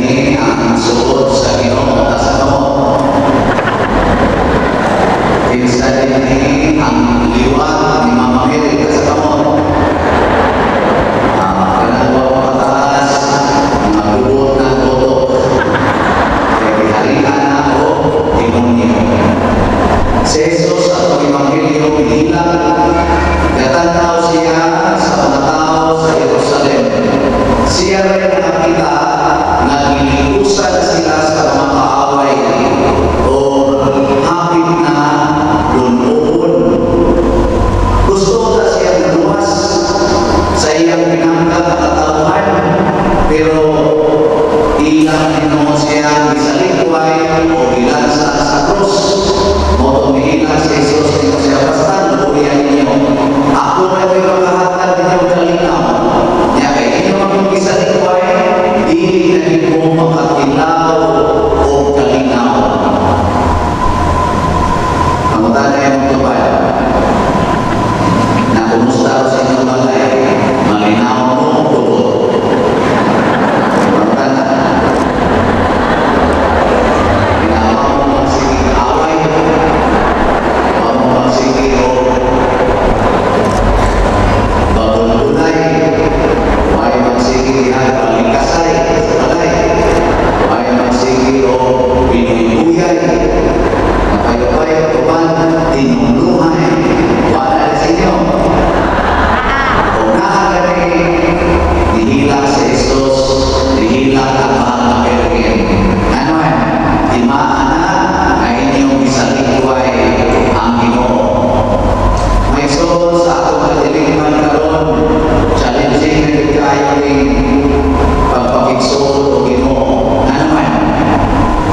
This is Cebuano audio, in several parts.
Dinhi ang suod sa Ginoo? Taas ang kamot. Kinsa dinhi ang liwat ni Mama Mary? Taas ang kamot. Ah, kanang wa mataas, mga gubot ng boto. Kay giharian na og demonyo. Si Jesus sa atong Ebanghelyo bilang gatanaw siya sa mga tao sa Jerusalem. Siya rin nakakita nga gilikusan sila sa mga kaaway o hapit na dunuon. Gusto na siya luwas sa iyang pinangga katauhan, pero ilang Ginoo siya gisalikway o gilansa sa krus. Mao to mihilang si Jesus nito siya, "Basta luya ninyo. Ako na ko'y makahatag ninyo kalinaw. Nya kay inyo akong gisalikway, dili na gid mo makatilaw og kalinaw." Pangutana yung tupad na kumusta sa inyong balay, malinaw mo o tubot? Pangutana. Ginawa mo magsige away, wa mo magsige og babulbulay, way magsige diha balikasay sa balay, way magsige og pinuyuyay, napayupay, tuban, tinuluhay, wala na sa inyo. Kung naa gani, nihilak si Jesus, nihilak ang mahal na Birhen. Ano man, timaan na nga inyong isalikway ang Ginoo. May so sa atong kadilingman karon, challenging na gid kaayo ning pagpakigsuod og Ginoo. Ano man,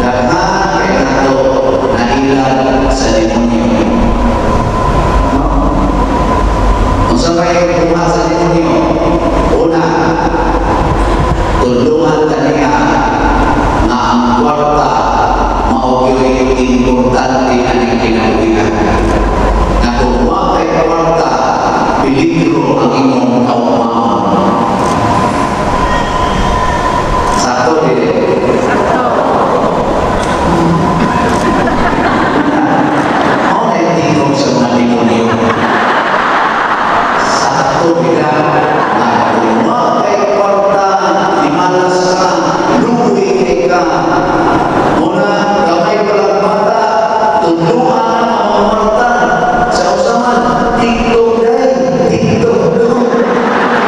daghan kay nato nailag sa demonyo. No? Unsa may buhat sa demonyo? Una, tulungan kaniya nga ang kwarta mao gyud importante aning kinabuhian. Na kung wa kay kwarta, peligro ang imong kaugmaon. Sakto dili? Sakto. Mao na yung tingog sa mga demonyo. Sakto bila nga kung wa kay kwarta, limalas ka, luwi kay ka. Muna, gamay pa lang bata, tudluan ang mga kwarta. Sa usaman, TikTok day, TikTok do.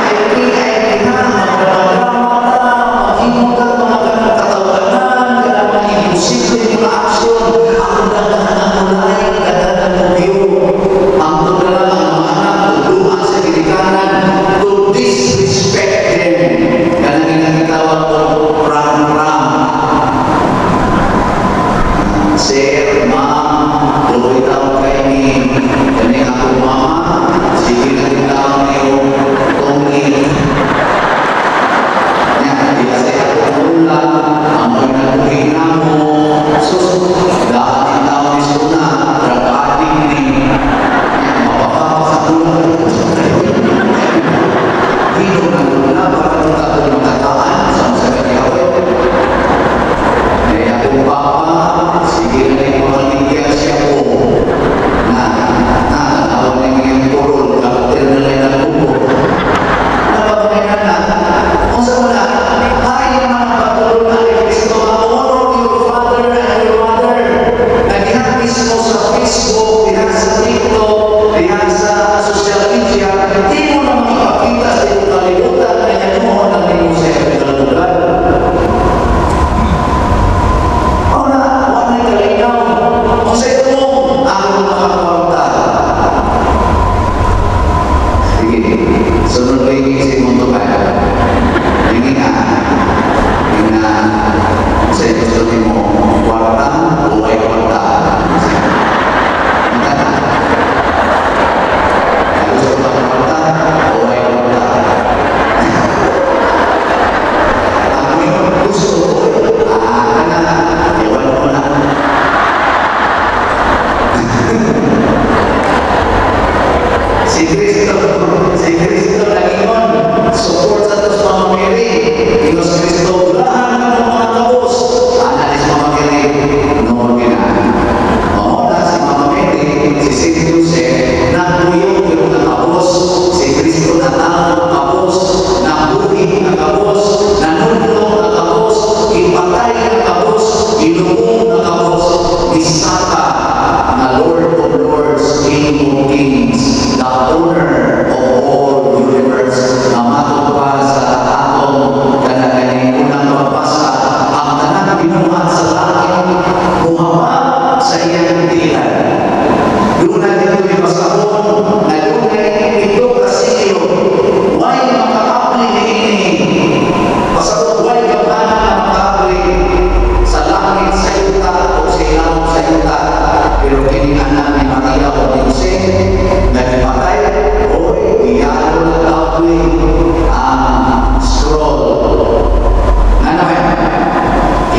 Ay, na, magdrama ta, maghimo ta, mga ganang katawanan, kanang mga imposible mga aksyon, ang daghan ang like, daghan ang view. Ang na lang ang mga anak, tudluan sa ginikanan, to disrespect them. Kanang ginagitawag ko, pram-pram.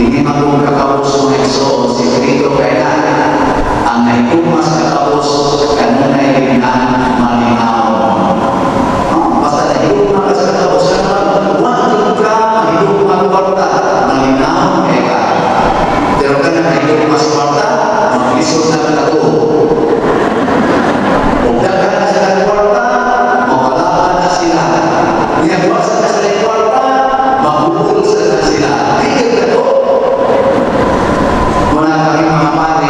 Hindi man kung kakabos, mga igsoon, sekreto kay na ang nahigugma sa kakabos kanunay na malinaw. Oh, basta nahigugma ka sa kakabos, kanang wa ka mahigugma kwarta, malinaw kay ka. Pero kanang nahigugma sa kwarta, maglisod na ka to. Ug daghan na sila kwarta, mawala na sila. Ginagawa sa na sila kwarta, mahuhul sa na sila. Tingin ka to. Muna kami mga pare,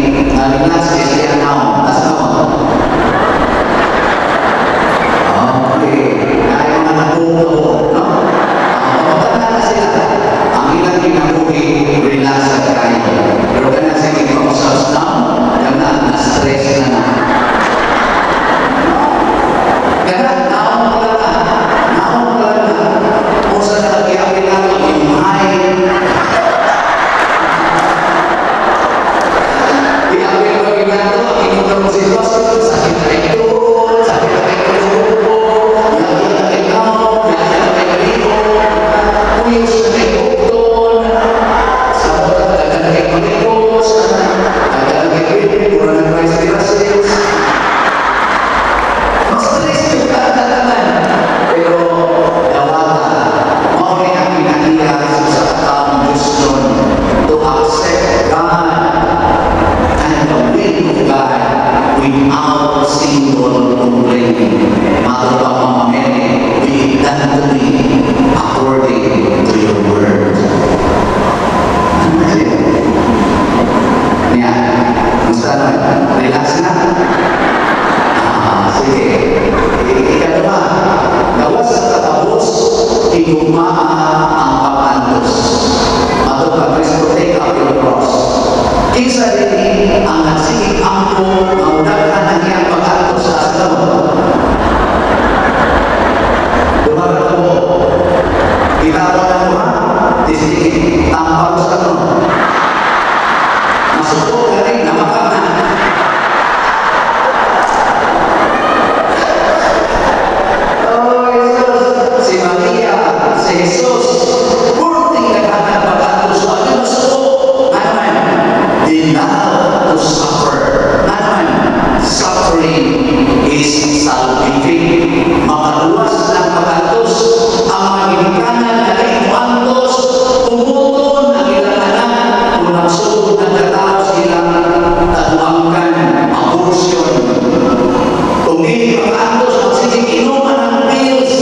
Nga relax kay siya now. Taas kamot. Okay. Kaya mga nabuo, no? Ang pagkatanda na sila, ang ilang kinabuhi, relax at kayo. Pero kana sige pausap now, kana na-stress na na. Kana, naon ko lang na. Naon ko lang na. Kung sa nakagiapin na ito, imuhay. Giapin ko ginato, ang inyong karong sitwasyon, sakit na kay tuhod, sakit na kay kulo, yaki na kay naon, yaki na kay ligo, kuyos na kay bukton, sa mga dagan na kay malikos, dagan na kay bibig, mura na rice grasses. Mas-stress yung katatangan. Pero dawata, mao ni ang kinaiya sa kataong Diyos to accept God and the will of God without single complaining. Matod pa, Mama Mary, "Be it done to me according to your word." Ano siya? Niya, musta na? Relax na? Ah, sige. Ikaduha, gawas sa katabos, higugmaa ang pag-antos. Matod pa Kristo, "Take up your cross." Kinsa diri ang nagsigig ampo nga daghan ang iyang pag-antos sa aslo? Dumara ko. Gitawa na mo ha? Sige, tampar sa ano. Masuko ka rin, namakak na. Oh, Jesus. Si Maria, si Jesus, purting naghanap pag-antos. Ano masuko? Ano man? They love to suffer. Ano man? Suffering is salvific. Makaluwas ng pag-antos. Ang mga ginikanan na kay muantos, tumuton ang ilang anak kung nagsugod ng katao sa ilang taguangkan, abortion. Kung dili makaantos, magsigig inuman ng pills.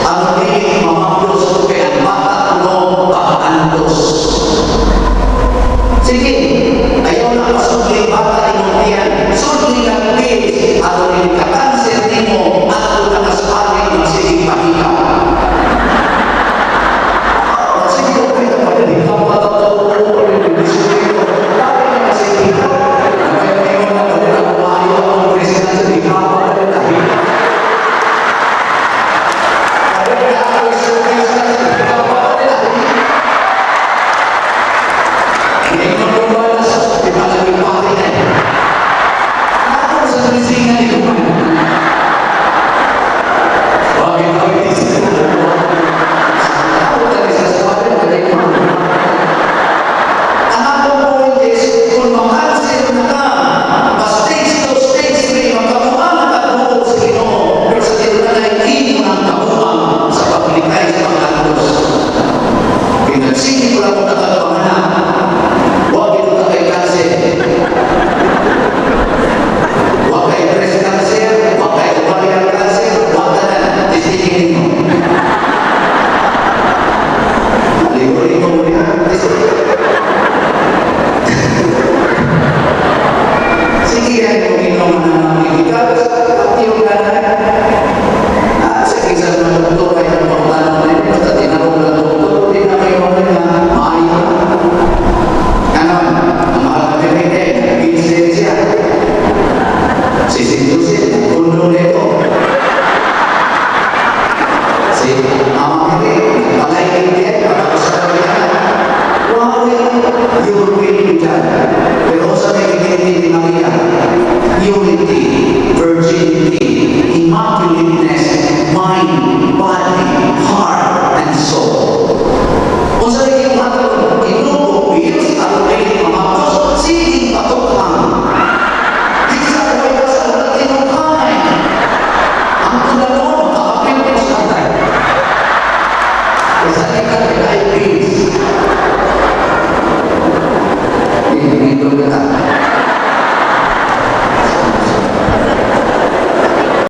Ang dili mamaplos kay ang bata kuno pag-antos. Sige, ayaw na pasudli bata imong tiyan. Sudli ng pills aron dili kakano.